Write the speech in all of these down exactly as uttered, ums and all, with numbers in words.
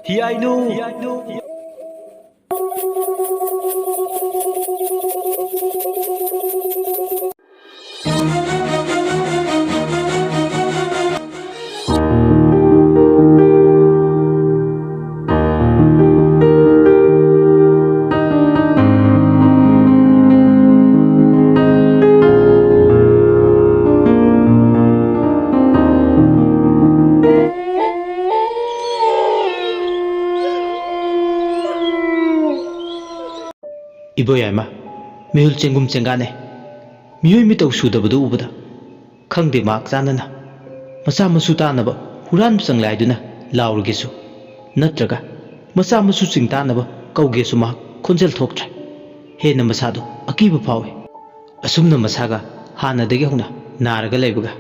ꯍꯤꯌꯥꯏꯅꯨ꯫ ꯏꯕꯣꯌꯥꯏꯃ, ꯃꯤꯍꯨꯜ ꯆꯦꯡꯒꯨꯝ ꯆꯦꯡꯒꯥꯅꯦ꯫ ꯃꯤꯑꯣꯏ ꯃꯤꯇꯧ ꯁꯨꯗꯕꯗꯨ ꯎꯕꯗ, ꯈꯪꯗꯦ ꯃꯍꯥꯛ ꯆꯥꯟꯅꯅ ꯃꯆꯥ ꯃꯁꯨ ꯇꯥꯅꯕ ꯍꯨꯔꯥꯟꯕ ꯆꯪꯂꯦ ꯍꯥꯏꯗꯨꯅ ꯂꯥꯎꯔꯒꯦꯁꯨ, ꯅꯠꯇ꯭ꯔꯒ ꯃꯆꯥ ꯃꯁꯨꯁꯤꯡ ꯇꯥꯅꯕ ꯀꯧꯒꯦꯁꯨ ꯃꯍꯥꯛ ꯈꯣꯟꯖꯦꯜ ꯊꯣꯛꯇ꯭ꯔꯦ꯫ ꯍꯦꯟꯅ ꯃꯁꯥꯗꯨ ꯑꯀꯤꯕ ꯐꯥꯎꯏ꯫ ꯑꯁꯨꯝꯅ ꯃꯁꯥꯒ ꯍꯥꯟꯅꯗꯒꯤ ꯍꯧꯅ ꯅꯥꯔꯒ ꯂꯩꯕꯒ,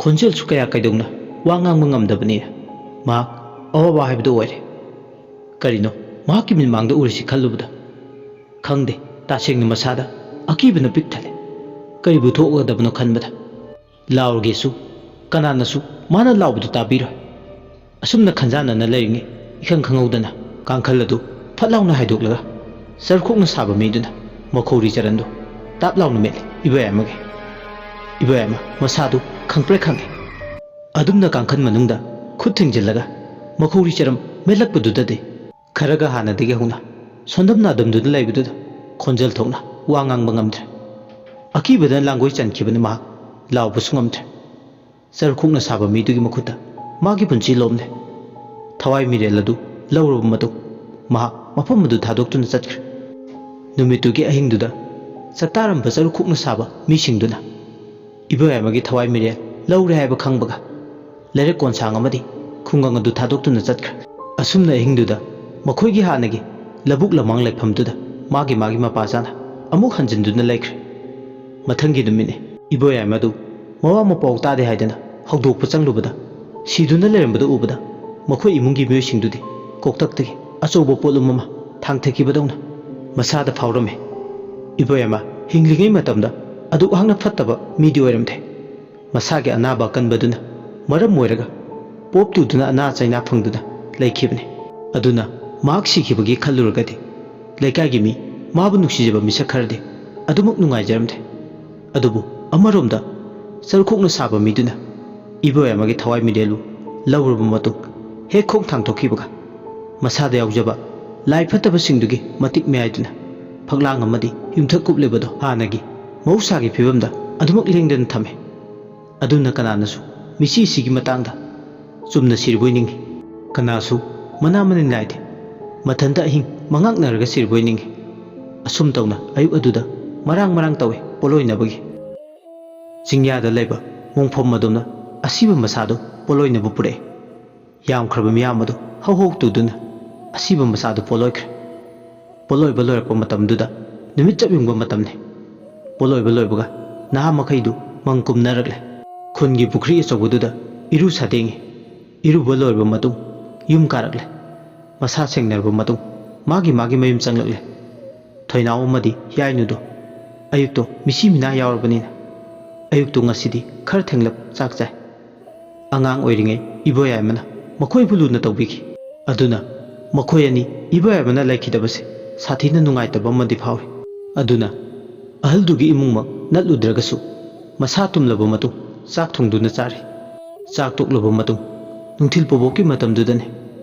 ꯈꯣꯟꯖꯦꯜꯁꯨ ꯀꯌꯥ ꯀꯩꯗꯧꯅ ꯋꯥ ꯉꯥꯡꯕ ꯉꯝꯗꯕꯅꯤꯅ ꯃꯍꯥꯛ ꯑꯋꯥꯕ ꯍꯥꯏꯕꯗꯨ ꯑꯣꯏꯔꯦ꯫ ꯀꯔꯤꯅꯣ ꯃꯍꯥꯛꯀꯤ ꯃꯤꯠꯃꯥꯡꯗ ꯎꯔꯤꯁꯤ ꯈꯜꯂꯨꯕꯗ, ꯈꯪꯗꯦ, ꯇꯁꯦꯡꯅ ꯃꯁꯥꯗ ꯑꯀꯤꯕꯅ ꯄꯤꯛ ꯊꯜꯂꯦ꯫ ꯀꯔꯤꯕꯨ ꯊꯣꯛꯂꯒꯗꯕꯅꯣ ꯈꯟꯕꯗ ꯂꯥꯎꯔꯒꯦꯁꯨ ꯀꯅꯥꯅꯁꯨ ꯃꯥꯅ ꯂꯥꯎꯕꯗꯨ ꯇꯥꯕꯤꯔꯣꯏ꯫ ꯑꯁꯨꯝꯅ ꯈꯟꯖꯥꯟꯅꯅ ꯂꯩꯔꯤꯉꯩ, ꯏꯈꯪ ꯈꯪꯍꯧꯗꯅ ꯀꯥꯡꯈꯜ ꯑꯗꯨ ꯐꯠ ꯂꯥꯎꯅ ꯍꯥꯏꯗꯣꯛꯂꯒ ꯆꯔꯨꯈꯣꯛꯅ ꯁꯥꯕ ꯃꯤꯗꯨꯅ ꯃꯈꯧꯔꯤ ꯆꯔꯟꯗꯨ ꯇꯥꯞ ꯂꯥꯎꯅ ꯃꯦꯠꯂꯦ ꯏꯕꯣꯌꯥꯏꯃꯒꯤ꯫ ꯏꯕꯣꯌꯥꯏꯃ ꯃꯁꯥꯗꯨ ꯈꯪꯄ꯭ꯔꯦꯛ ꯈꯪꯉꯦ꯫ ꯑꯗꯨꯝꯅ ꯀꯥꯡꯈꯜ ꯃꯅꯨꯡꯗ ꯈꯨꯠ ꯊꯤꯡꯖꯤꯜꯂꯒ ꯃꯈꯧꯔꯤ ꯆꯔꯝ ꯃꯦꯠꯂꯛꯄꯗꯨꯗꯗꯤ ꯈꯔꯒ ꯍꯥꯟꯅꯗꯒꯤ ꯍꯧꯅ ꯁꯣꯟꯗꯝꯅ ꯑꯗꯨꯝꯗꯨꯅ ꯂꯩꯕꯗꯨꯗ ꯈꯣꯟꯖꯦꯜ ꯊꯣꯛꯅ ꯋꯥ ꯉꯥꯡꯕ ꯉꯝꯗ꯭ꯔꯦ꯫ ꯑꯀꯤꯕꯗ ꯂꯥꯡꯒꯣꯏ ꯆꯟꯈꯤꯕꯅ ꯃꯍꯥꯛ ꯂꯥꯎꯕꯁꯨ ꯉꯝꯗ꯭ꯔꯦ꯫ ꯆꯔꯨꯈꯣꯛꯅ ꯁꯥꯕ ꯃꯤꯗꯨꯒꯤ ꯃꯈꯨꯠꯇ ꯃꯥꯒꯤ ꯄꯨꯟꯁꯤ ꯂꯣꯝꯂꯦ꯫ ꯊꯋꯥꯏ ꯃꯤꯔꯦꯜ ꯑꯗꯨ ꯂꯧꯔꯕ ꯃꯇꯨꯡ ꯃꯍꯥꯛ ꯃꯐꯝ ꯑꯗꯨ ꯊꯥꯗꯣꯛꯇꯨꯅ ꯆꯠꯈ꯭ꯔꯦ꯫ ꯅꯨꯃꯤꯠꯇꯨꯒꯤ ꯑꯍꯤꯡꯗꯨꯗ ꯆꯥꯛꯇꯥꯔꯝꯕ ꯆꯔꯨꯈꯣꯛꯅ ꯁꯥꯕ ꯃꯤꯁꯤꯡꯗꯨꯅ ꯏꯕꯣꯌꯥꯏꯃꯒꯤ ꯊꯋꯥꯏ ꯃꯤꯔꯦꯜ ꯂꯧꯔꯦ ꯍꯥꯏꯕ ꯈꯪꯕꯒ ꯂꯩꯔꯛ ꯀꯣꯟꯁꯥꯡ ꯑꯃꯗꯤ ꯈꯨꯡꯒꯪ ꯑꯗꯨ ꯊꯥꯗꯣꯛꯇꯨꯅ ꯆꯠꯈ꯭ꯔꯦ꯫ ꯑꯁꯨꯝꯅ ꯑꯍꯤꯡꯗꯨꯗ ꯃꯈꯣꯏꯒꯤ ꯍꯥꯟꯅꯒꯤ ꯂꯧꯕꯨꯛ ꯂꯃꯥꯡ ꯂꯩꯐꯝꯗꯨꯗ ꯃꯥꯒꯤ ꯃꯥꯒꯤ ꯃꯄꯥ ꯆꯥꯅ ꯑꯃꯨꯛ ꯍꯟꯖꯤꯟꯗꯨꯅ ꯂꯩꯈ꯭ꯔꯦ꯫ ꯃꯊꯪꯒꯤ ꯅꯨꯃꯤꯠꯅꯤ꯫ ꯏꯕꯣꯌꯥꯏꯃꯗꯨ ꯃꯋꯥ ꯃꯄꯥꯎ ꯇꯥꯗꯦ ꯍꯥꯏꯗꯅ ꯍꯧꯗꯣꯛꯄ ꯆꯪꯂꯨꯕꯗ, ꯁꯤꯗꯨꯅ ꯂꯩꯔꯝꯕꯗꯨ ꯎꯕꯗ ꯃꯈꯣꯏ ꯏꯃꯨꯡꯒꯤ ꯃꯤꯑꯣꯏꯁꯤꯡꯗꯨꯗꯤ ꯀꯣꯛꯇꯛꯇꯒꯤ ꯑꯆꯧꯕ ꯄꯣꯠꯂꯨꯝ ꯑꯃ ꯊꯥꯡꯊꯈꯤꯕꯗꯧꯅ ꯃꯁꯥꯗ ꯐꯥꯎꯔꯝꯃꯤ꯫ ꯏꯕꯣꯌꯥꯏꯃ ꯍꯤꯡꯂꯤꯉꯩ ꯃꯇꯝꯗ ꯑꯗꯨꯛ ꯍꯥꯛꯅ ꯐꯠꯇꯕ ꯃꯤꯗꯤ ꯑꯣꯏꯔꯝꯗꯦ꯫ ꯃꯁꯥꯒꯤ ꯑꯅꯥꯕ ꯑꯀꯟꯕꯗꯨꯅ ꯃꯔꯝ ꯑꯣꯏꯔꯒ ꯄꯣꯞ ꯇꯨꯗꯨꯅ ꯑꯅꯥ ꯆꯩꯅꯥ ꯐꯪꯗꯨꯅ ꯂꯩꯈꯤꯕꯅꯤ꯫ ꯑꯗꯨꯅ ꯃꯍꯥꯛ ꯁꯤꯈꯤꯕꯒꯤ ꯈꯜꯂꯨꯔꯒꯗꯤ ꯂꯩꯀꯥꯏꯒꯤ ꯃꯤ, ꯃꯥꯕꯨ ꯅꯨꯡꯁꯤꯖꯕ ꯃꯤꯁꯛ ꯈꯔꯗꯤ ꯑꯗꯨꯃꯛ ꯅꯨꯡꯉꯥꯏꯖꯔꯝꯗꯦ꯫ ꯑꯗꯨꯕꯨ ꯑꯃꯔꯣꯝꯗ ꯆꯔꯨꯈꯣꯛꯅ ꯁꯥꯕ ꯃꯤꯗꯨꯅ ꯏꯕꯣꯌꯥꯏꯃꯒꯤ ꯊꯋꯥꯏ ꯃꯤꯔꯦꯜꯕꯨ ꯂꯧꯔꯕ ꯃꯇꯨꯡ ꯍꯦꯛ ꯈꯣꯡ ꯊꯥꯡꯗꯣꯛꯈꯤꯕꯒ ꯃꯁꯥꯗ ꯌꯥꯎꯖꯕ ꯂꯥꯏ ꯐꯠꯇꯕꯁꯤꯡꯗꯨꯒꯤ ꯃꯇꯤꯛ ꯃꯌꯥꯏꯗꯨꯅ ꯐꯛꯂꯥꯡ ꯑꯃꯗꯤ ꯌꯨꯝꯊꯛ ꯀꯨꯞꯂꯤꯕꯗꯣ ꯍꯥꯟꯅꯒꯤ ꯃꯍꯧꯁꯥꯒꯤ ꯐꯤꯕꯝꯗ ꯑꯗꯨꯃꯛ ꯂꯦꯡꯗꯅ ꯊꯝꯃꯤ꯫ ꯑꯗꯨꯅ ꯀꯅꯥꯅꯁꯨ ꯃꯤꯁꯤ ꯁꯤꯒꯤ ꯃꯇꯥꯡꯗ ꯆꯨꯝꯅ ꯁꯤꯔꯕꯣꯏ ꯅꯤꯡꯏ꯫ ꯀꯅꯥꯁꯨ ꯃꯅꯥ ꯃꯅꯤꯟ ꯅꯥꯏꯗꯦ꯫ ꯃꯊꯟꯇ ꯑꯍꯤꯡ ꯃꯉꯥꯛꯅꯔꯒ ꯁꯤꯔꯕꯣꯏ ꯅꯤꯡꯏ꯫ ꯑꯁꯨꯝ ꯇꯧꯅ ꯑꯌꯨꯛ ꯑꯗꯨꯗ ꯃꯔꯥꯡ ꯃꯔꯥꯡ ꯇꯧꯏ ꯄꯣꯠꯂꯣꯏꯅꯕꯒꯤ꯫ ꯆꯤꯡꯌꯥꯗ ꯂꯩꯕ ꯃꯣꯡꯐꯝ ꯑꯗꯨꯝꯅ ꯑꯁꯤꯕ ꯃꯁꯥꯗꯨ ꯄꯣꯠꯂꯣꯏꯅꯕ ꯄꯨꯔꯛꯏ꯫ ꯌꯥꯝꯈ꯭ꯔꯕ ꯃꯤꯌꯥꯝ ꯑꯗꯨ ꯍꯧ ꯍꯧ ꯇꯨꯗꯨꯅ ꯑꯁꯤꯕ ꯃꯁꯥꯗꯨ ꯄꯣꯠꯂꯣꯏꯈ꯭ꯔꯦ꯫ ꯄꯣꯠꯂꯣꯏꯕ ꯂꯣꯏꯔꯛꯄ ꯃꯇꯝꯗꯨꯗ ꯅꯨꯃꯤꯠ ꯆꯞ ꯌꯨꯡꯕ ꯃꯇꯝꯅꯤ꯫ ꯄꯣꯠꯂꯣꯏꯕ ꯂꯣꯏꯕꯒ ꯅꯍꯥ ꯃꯈꯩꯗꯨ ꯃꯪ ꯀꯨꯝꯅꯔꯛꯂꯦ꯫ ꯈꯨꯟꯒꯤ ꯄꯨꯈ꯭ꯔꯤ ꯑꯆꯧꯕꯗꯨꯗ ꯏꯔꯨ ꯁꯥꯗꯦꯡꯉꯤ꯫ ꯏꯔꯨꯕ ꯂꯣꯏꯔꯕ ꯃꯇꯨꯡ ꯌꯨꯝ ꯀꯥꯔꯛꯂꯦ꯫ ꯃꯁꯥ ꯁꯦꯡꯅꯔꯕ ꯃꯇꯨꯡ ꯃꯥꯒꯤ ꯃꯥꯒꯤ ꯃꯌꯨꯝ ꯆꯪꯂꯛꯂꯦ꯫ ꯊꯣꯏꯅꯥꯎ ꯑꯃꯗꯤ ꯌꯥꯏꯅꯨꯗꯣ ꯑꯌꯨꯛꯇꯣ ꯃꯤꯁꯤ ꯃꯤꯅꯥ ꯌꯥꯎꯔꯕꯅꯤꯅ ꯑꯌꯨꯛꯇꯣ ꯉꯁꯤꯗꯤ ꯈꯔ ꯊꯦꯡꯂꯞ ꯆꯥꯛ ꯆꯥꯏ꯫ ꯑꯉꯥꯡ ꯑꯣꯏꯔꯤꯉꯩ ꯏꯕꯣꯌꯥꯏꯃꯅ ꯃꯈꯣꯏꯕꯨ ꯂꯨꯅ ꯇꯧꯕꯤꯈꯤ꯫ ꯑꯗꯨꯅ ꯃꯈꯣꯏ ꯑꯅꯤ ꯏꯕꯣꯌꯥꯏꯃꯅ ꯂꯩꯈꯤꯗꯕꯁꯦ ꯁꯥꯊꯤꯅ ꯅꯨꯡꯉꯥꯏꯇꯕ ꯑꯃꯗꯤ ꯐꯥꯎꯏ꯫ ꯑꯗꯨꯅ ꯑꯍꯜꯗꯨꯒꯤ ꯏꯃꯨꯡꯃꯛ ꯅꯠꯂꯨꯗ꯭ꯔꯒꯁꯨ ꯃꯁꯥ ꯇꯨꯝꯂꯕ ꯃꯇꯨꯡ ꯆꯥꯛ ꯊꯣꯡꯗꯨꯅ ꯆꯥꯔꯤ꯫ ꯆꯥꯛ ꯇꯣꯛꯂꯕ ꯃꯇꯨꯡ ꯅꯨꯡꯊꯤꯜ ꯄꯣꯕꯣꯛꯀꯤ ꯃꯇꯝꯗꯨꯗꯅꯤ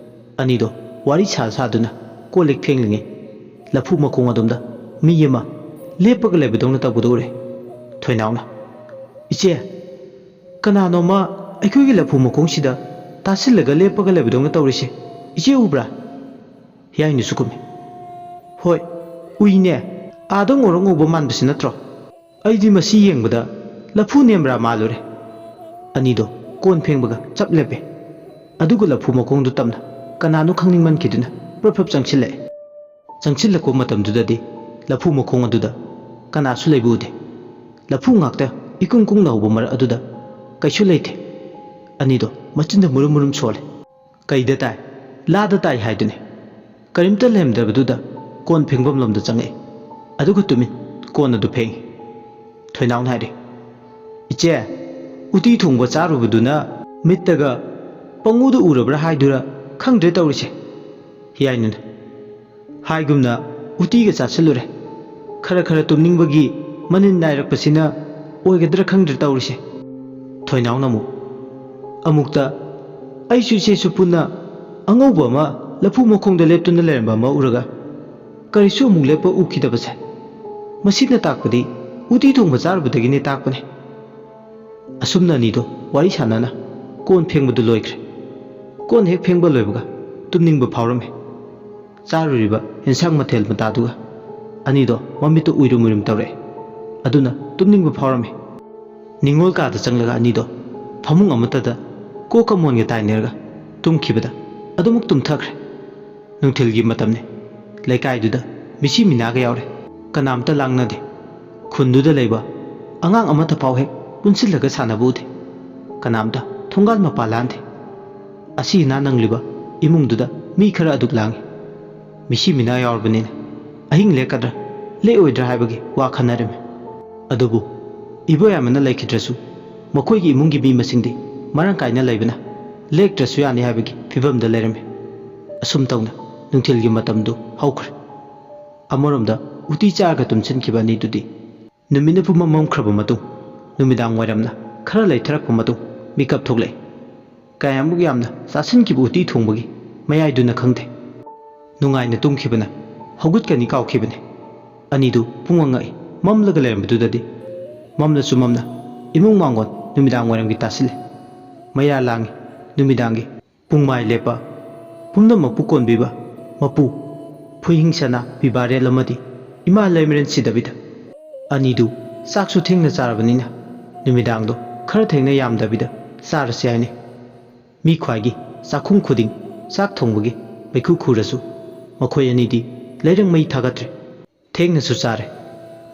ꯑꯅꯤꯗꯣ ꯋꯥꯔꯤ ꯁꯥ ꯁꯥꯗꯨꯅ ꯀꯣꯜ ꯂꯤꯛ ꯐꯦꯡꯂꯤꯉꯩ ꯂꯐꯨ ꯃꯈꯣꯡ ꯑꯗꯣꯝꯗ ꯃꯤ ꯑꯃ ꯂꯦꯞꯄꯒ ꯂꯩꯕꯗꯧꯅ ꯇꯧꯕꯗꯨ ꯎꯔꯦ꯫ ꯊꯣꯏꯅꯥꯎꯅ, "ꯏꯆꯦ, ꯀꯅꯥꯅꯣꯃ ꯑꯩꯈꯣꯏꯒꯤ ꯂꯐꯨ ꯃꯈꯣꯡꯁꯤꯗ ꯇꯥꯁꯤꯜꯂꯒ ꯂꯦꯞꯄꯒ ꯂꯩꯕꯗꯧꯅ ꯇꯧꯔꯤꯁꯦ ꯏꯆꯦ ꯎꯕ꯭ꯔꯥ?" ꯌꯥꯏꯅꯨꯁꯨ ꯈꯨꯝꯃꯤ, "ꯍꯣꯏ, ꯎꯏꯅꯦ꯫ ꯑꯥꯗ ꯉꯧꯔꯣꯛ ꯉꯧꯕ ꯃꯥꯟꯕꯁꯤ ꯅꯠꯇ꯭ꯔꯣ? ꯑꯩꯗꯤ ꯃꯁꯤ ꯌꯦꯡꯕꯗ ꯂꯐꯨ ꯅꯦꯝꯕ꯭ꯔꯥ ꯃꯥꯜꯂꯨꯔꯦ꯫" ꯑꯅꯤꯗꯣ ꯀꯣꯟ ꯐꯦꯡꯕꯒ ꯆꯞ ꯂꯦꯞꯄꯦ꯫ ꯑꯗꯨꯒ ꯂꯐꯨ ꯃꯈꯣꯡꯗꯨ ꯇꯝꯅ ꯀꯅꯥꯅꯣ ꯈꯪꯅꯤꯡꯃꯟꯈꯤꯗꯨꯅ ꯄ꯭ꯔꯞ ꯄ꯭ꯔꯞ ꯆꯪꯁꯤꯜꯂꯛꯑꯦ꯫ ꯆꯪꯁꯤꯜꯂꯛꯄ ꯃꯇꯝꯗꯨꯗꯗꯤ ꯂꯐꯨ ꯃꯈꯣꯡ ꯑꯗꯨꯗ ꯀꯅꯥꯁꯨ ꯂꯩꯕ ꯎꯗꯦ꯫ ꯂꯐꯨ ꯉꯥꯛꯇ ꯏꯀꯨꯡ ꯀꯨꯡꯅ ꯍꯧꯕ ꯃꯔꯛ ꯑꯗꯨꯗ ꯀꯩꯁꯨ ꯂꯩꯇꯦ꯫ ꯑꯅꯤꯗꯣ ꯃꯆꯤꯟꯗ ꯃꯨꯔꯨꯝ ꯃꯨꯔꯨꯝ ꯁꯣꯜꯂꯦ꯫ "ꯀꯩꯗ ꯇꯥꯏ? ꯂꯥꯗ ꯇꯥꯏ ꯍꯥꯏꯗꯨꯅꯤ꯫" ꯀꯔꯤꯝꯇ ꯂꯩꯔꯝꯗꯕꯗꯨꯗ ꯀꯣꯟ ꯐꯦꯡꯐꯝ ꯂꯣꯝꯗ ꯆꯪꯉꯛꯑꯦ꯫ ꯑꯗꯨꯒ ꯇꯨꯃꯤꯟ ꯀꯣꯟ ꯑꯗꯨ ꯐꯦꯡꯉꯤ꯫ ꯊꯣꯏꯅꯥꯎꯅ ꯍꯥꯏꯔꯦ, "ꯏꯆꯦ, ꯎꯇꯤ ꯊꯣꯡꯕ ꯆꯥꯔꯨꯕꯗꯨꯅ ꯃꯤꯠꯇꯒ ꯄꯪꯎꯗ ꯎꯔꯕ꯭ꯔꯥ ꯍꯥꯏꯗꯨꯔ ꯈꯪꯗ꯭ꯔꯦ ꯇꯧꯔꯤꯁꯦ꯫ ꯍꯤꯌꯥꯏꯅꯨꯅ ꯍꯥꯏꯒꯨꯝꯅ ꯎꯇꯤꯒ ꯆꯥꯁꯤꯜꯂꯨꯔꯦ꯫ ꯈꯔ ꯈꯔ ꯇꯨꯝꯅꯤꯡꯕꯒꯤ ꯃꯅꯤꯟ ꯅꯥꯏꯔꯛꯄꯁꯤꯅ ꯑꯣꯏꯒꯗ꯭ꯔꯥ ꯈꯪꯗ꯭ꯔꯦ ꯇꯧꯔꯤꯁꯦ꯫ ꯊꯣꯏꯅꯥꯎꯅ ꯑꯃꯨꯛ, ꯑꯃꯨꯛꯇ ꯑꯩꯁꯨ ꯏꯆꯦꯁꯨ ꯄꯨꯟꯅ ꯑꯉꯧꯕ ꯑꯃ ꯂꯐꯨ ꯃꯈꯣꯡꯗ ꯂꯦꯞꯇꯨꯅ ꯂꯩꯔꯝꯕ ꯑꯃ ꯎꯔꯒ ꯀꯔꯤꯁꯨ ꯑꯃꯨꯛ ꯂꯦꯞꯄ ꯎꯈꯤꯗꯕꯁꯦ ꯃꯁꯤꯅ ꯇꯥꯛꯄꯗꯤ ꯎꯇꯤ ꯊꯣꯡꯕ ꯆꯥꯔꯨꯕꯗꯒꯤꯅꯦ ꯇꯥꯛꯄꯅꯦ꯫ ꯑꯁꯨꯝꯅ ꯑꯅꯤꯗꯣ ꯋꯥꯔꯤ ꯁꯥꯟꯅꯅ ꯀꯣꯟ ꯐꯦꯡꯕꯗꯨ ꯂꯣꯏꯈ꯭ꯔꯦ꯫ ꯀꯣꯟ ꯍꯦꯛ ꯐꯦꯡꯕ ꯂꯣꯏꯕꯒ ꯇꯨꯝꯅꯤꯡꯕ ꯐꯥꯎꯔꯝꯃꯦ꯫ ꯆꯥꯔꯨꯔꯤꯕ ꯑꯦꯟꯁꯥꯡ ꯃꯊꯦꯜ ꯃꯇꯥꯗꯨꯒ ꯑꯅꯤꯗꯣ ꯃꯃꯤꯠꯇꯨ ꯎꯏꯔꯨꯝ ꯎꯏꯔꯨꯝ ꯇꯧꯔꯛꯑꯦ꯫ ꯑꯗꯨꯅ ꯇꯨꯝꯅꯤꯡꯕ ꯐꯥꯎꯔꯝꯃꯦ꯫ ꯅꯤꯡꯉꯣꯜ ꯀꯥꯗ ꯆꯪꯂꯒ ꯑꯅꯤꯗꯣ ꯐꯃꯨꯡ ꯑꯃꯠꯇꯗ ꯀꯣꯛꯀ ꯃꯣꯟꯒ ꯇꯥꯏꯅꯔꯒ ꯇꯨꯝꯈꯤꯕꯗ ꯑꯗꯨꯃꯛ ꯇꯨꯝꯊꯈ꯭ꯔꯦ꯫ ꯅꯨꯡꯊꯤꯜꯒꯤ ꯃꯇꯝꯅꯤ꯫ ꯂꯩꯀꯥꯏꯗꯨꯗ ꯃꯤꯁꯤ ꯃꯤꯅꯥꯒ ꯌꯥꯎꯔꯦ꯫ ꯀꯅꯥꯝꯇ ꯂꯥꯡꯅꯗꯦ꯫ ꯈꯨꯟꯗꯨꯗ ꯂꯩꯕ ꯑꯉꯥꯡ ꯑꯃꯠꯇ ꯐꯥꯎ ꯍꯦꯛ ꯄꯨꯟꯁꯤꯜꯂꯒ ꯁꯥꯟꯅꯕ ꯎꯗꯦ꯫ ꯀꯅꯥꯝꯇ ꯊꯣꯡꯒꯥꯜ ꯃꯄꯥ ꯂꯥꯟꯗꯦ꯫ ꯑꯁꯤ ꯑꯅꯥ ꯅꯪꯂꯤꯕ ꯏꯃꯨꯡꯗꯨꯗ ꯃꯤ ꯈꯔ ꯑꯗꯨꯛ ꯂꯥꯡꯏ꯫ ꯃꯤꯁꯤ ꯃꯤꯅꯥ ꯌꯥꯎꯔꯕꯅꯤꯅ ꯑꯍꯤꯡ ꯂꯦꯛꯀꯗ꯭ꯔꯥ ꯂꯦꯛꯑꯣꯏꯗ꯭ꯔꯥ ꯍꯥꯏꯕꯒꯤ ꯋꯥ ꯈꯟꯅꯔꯝꯃꯤ꯫ ꯑꯗꯨꯕꯨ ꯏꯕꯣꯌꯥꯝꯕꯅ ꯂꯩꯈꯤꯗ꯭ꯔꯁꯨ ꯃꯈꯣꯏꯒꯤ ꯏꯃꯨꯡꯒꯤ ꯃꯤ ꯃꯁꯤꯡꯗꯤ ꯃꯔꯥꯡ ꯀꯥꯏꯅ ꯂꯩꯕꯅ ꯂꯦꯛꯇ꯭ꯔꯁꯨ ꯌꯥꯅꯤ ꯍꯥꯏꯕꯒꯤ ꯐꯤꯕꯝꯗ ꯂꯩꯔꯝꯃꯤ꯫ ꯑꯁꯨꯝ ꯇꯧꯅ ꯅꯨꯡꯊꯤꯜꯒꯤ ꯃꯇꯝꯗꯨ ꯍꯧꯈ꯭ꯔꯦ꯫ ꯑꯃꯔꯣꯝꯗ ꯎꯇꯤ ꯆꯥꯔꯒ ꯇꯨꯝꯁꯤꯟꯈꯤꯕ ꯑꯅꯤꯗꯨꯗꯤ ꯅꯨꯃꯤꯠꯅ ꯄꯨꯝꯃꯝ ꯃꯝꯈ꯭ꯔꯕ ꯃꯇꯨꯡ, ꯅꯨꯃꯤꯗꯥꯡ ꯋꯥꯏꯔꯝꯅ ꯈꯔ ꯂꯩꯊꯔꯛꯄ ꯃꯇꯨꯡ ꯃꯤꯀꯞ ꯊꯣꯛꯂꯛꯏ꯫ ꯀꯌꯥꯃꯨꯛ ꯌꯥꯝꯅ ꯆꯥꯁꯤꯟꯈꯤꯕ ꯎꯇꯤ ꯊꯣꯡꯕꯒꯤ ꯃꯌꯥꯏꯗꯨꯅ ꯈꯪꯗꯦ꯫ ꯅꯨꯡꯉꯥꯏꯅ ꯇꯨꯝꯈꯤꯕꯅ ꯍꯧꯒꯠꯀꯅꯤ ꯀꯥꯎꯈꯤꯕꯅꯤ꯫ ꯑꯅꯤꯗꯨ ꯄꯨꯡꯉꯛ ꯉꯛꯏ꯫ ꯃꯝꯂꯒ ꯂꯩꯔꯝꯕꯗꯨꯗꯗꯤ ꯃꯝꯂꯁꯨ ꯃꯝꯅ ꯏꯃꯨꯡ ꯃꯥꯡꯒꯣꯟ ꯅꯨꯃꯤꯗꯥꯡ ꯋꯥꯏꯔꯝꯒꯤ ꯇꯥꯁꯤꯜꯂꯦ꯫ ꯃꯩꯔꯥ ꯂꯥꯡꯉꯤ꯫ ꯅꯨꯃꯤꯗꯥꯡꯒꯤ ꯄꯨꯡꯃꯥꯏ ꯂꯦꯞꯄ, ꯄꯨꯝꯅꯃꯛꯄꯨ ꯀꯣꯟꯕꯤꯕ ꯃꯄꯨ, ꯐꯨꯏꯍꯤꯡ ꯁꯅꯥ ꯄꯤꯕꯥꯔꯦꯜ ꯑꯃꯗꯤ ꯏꯃꯥ ꯂꯩꯃꯔꯦꯟ ꯁꯤꯗꯕꯤꯗ ꯑꯅꯤꯗꯨ ꯆꯥꯛꯁꯨ ꯊꯦꯡꯅ ꯆꯥꯔꯕꯅꯤꯅ ꯅꯨꯃꯤꯗꯥꯡꯗꯣ ꯈꯔ ꯊꯦꯡꯅ ꯌꯥꯝꯗꯕꯤꯗ ꯆꯥꯔꯁꯤ ꯍꯥꯏꯅꯩ꯫ ꯃꯤ ꯈ꯭ꯋꯥꯏꯒꯤ ꯆꯥꯛꯈꯨꯝ ꯈꯨꯗꯤꯡ ꯆꯥꯛ ꯊꯣꯡꯕꯒꯤ ꯃꯩꯈꯨ ꯈꯨꯔꯁꯨ ꯃꯈꯣꯏ ꯑꯅꯤꯗꯤ ꯂꯩꯔꯪ ꯃꯩ ꯊꯥꯒꯠꯇ꯭ꯔꯦ꯫ ꯊꯦꯡꯅꯁꯨ ꯆꯥꯔꯦ꯫